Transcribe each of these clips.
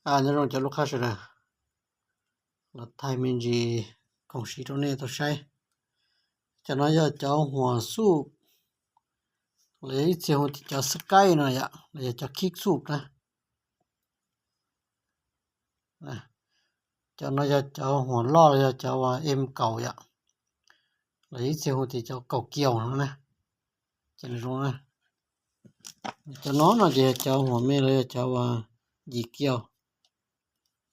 Nyob zoo cov lub qhab sawv daws, los thaij me ntsis khoom siv rau nej tau saib. Cov no yog cov huam xuj, los yog ib txhia hu tias cov sky no yom, los yog cov kick xuj na. Cov no yog cov huam loj los yog cov uas em kaum yom, los yog ib txhia hu tias cov kaum kiaus no na. Ces zoo na. Cov no no ces yog cov huam me los yog cov uas yim kiaus,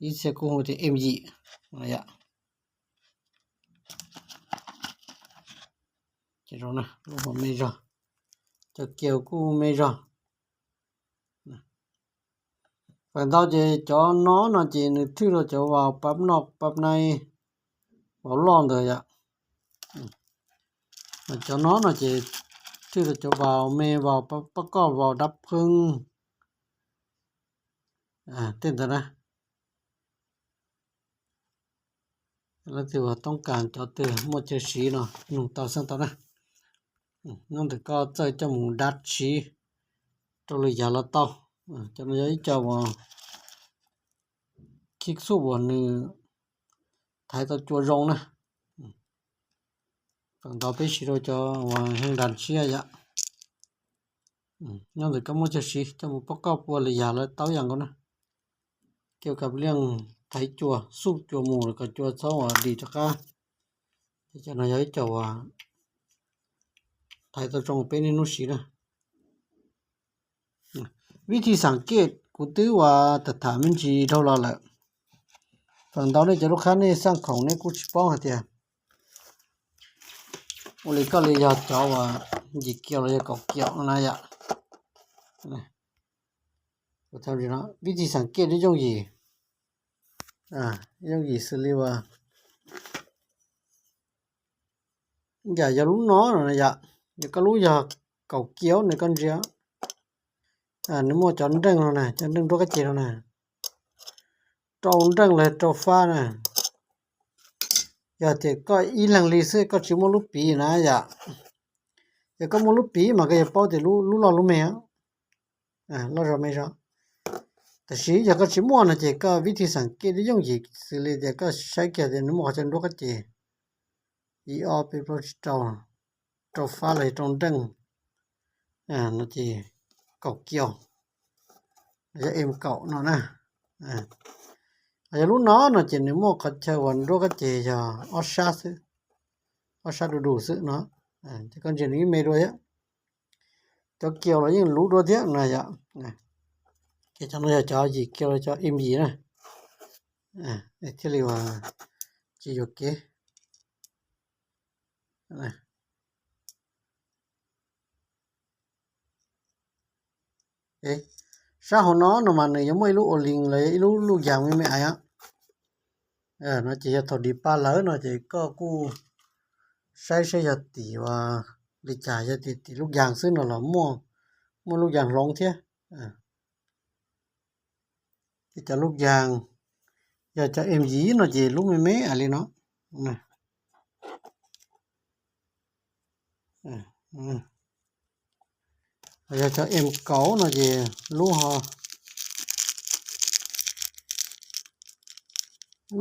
ib txhia kuj hu tias em yim no yom. Ces zoo na, lub huam me zog, cov kiaus kuj me zog. Feem ntau ces cov no no ces nws thwj rau cov vau pab noj pab naib, vau loj ntawd yom. Cov no no ces thwj rau cov vau me, vau pab koj, vau dab pheeb, tej ntawd na. Leej twg uas toob kas cov twg muaj chaw siv no nug tau xeeb tau na. Nyob ntawm koj txawj coj mus dab siv rau lwm yam los tau. Cov no yog ib co uas kick xuj uas nws thaiv tau cua zoo na. Feem ntau peb siv rau cov uas heej das tshiab yom. Nyob ntawm koj muaj chaw siv coj mus pab koj pua lwm yam los tau ib yam nkaus na. Kiaus kas liaj thaiv cua, xuj cua mus kom cua txhob uas dim rov qab. Ces cov no yog ib co uas thaiv tau zoo peb niaj hnub siv na. Vib thij xam kej kuv twb uas tham tham me ntsis dhau los lawm. Feem ntau nej cov lub qhab nej xaj khoom nej kuj tsis paub hais tias ua li koj li yog cov uas yim kiaus los yog kaum kiaus no na yom. Vib thij xam kej twb yooj yim, yooj yim xws li uas yam yog lub no no na yom, yog koj lub yog kaum kiaus nws koj ntsia, nws muaj cov nreej no na, cov nreej nruab kab ceg no na, rau nreej los rau fab na. Yog tias koj ib leeg li xwb koj tsis muaj lub piv na yom, yog koj muaj lub piv mas koj yuav paub tias lub loj lub me, loj zog me zog. Tab sis yog koj tsis muaj no ces koj vib thij xam kej twb yooj yim xws li tias koj saib kiag tias nws muaj qhov chaw nruab kab ceg ib ob peb plaub tsib rau, rau fab los yog rau nreej, no ces kaum kiaus, yog em kaum no na. Yog lub no no ces nws muaj qhov chaw uas nruab kab ceg yog ob sab xwb, ob sab du du xwb no. Ces koj ntsia nws ib me dua thiab. Cov kiaus los yeej luv dua thiab na yom. Ces cov no yog cov yim kiaus los cov em yim na. Thiaj li uas tsis yuam kev. Sab hauv no no mas nws yuav muaj ib lub ua li los ib lub luj yas me me ais. No ces yog thaum dim pa lawm no ces koj kuj saib saib yog tim uas li cas, yog tim tim luj yas xwb no los muaj, muaj luj yas hloov thiab. Ces cov luj yas, yog cov em yim no ces lub me me ais li no. Yog cov em kaum no ces lub ho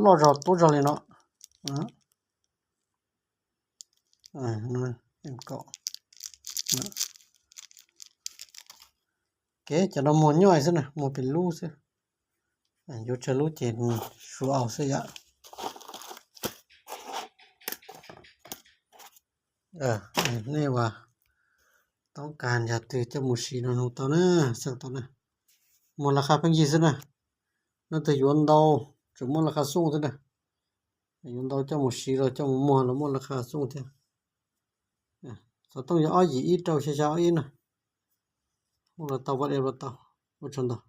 loj zog tuab zog li no. Em kaum. Kev cov no muag nyob xwb na, muag pes lub xwb. Yuav tsawg lub ces suav aus xwb yom. Nej uas toob kas yam twg coj mus siv no nug tau na, xeeb tau na. Muag laj qha pheej yig xwb na. Leej twg yuav ntau, tsuas muaj laj qha xooj xwb na. Yuav ntau coj mus siv los coj mus muag los muaj laj qha xooj thiab. Xov tooj yog ob yim ib rau xya xya ob ib na. Hu los tau, WhatsApp los tau. Ua tsaug ntau.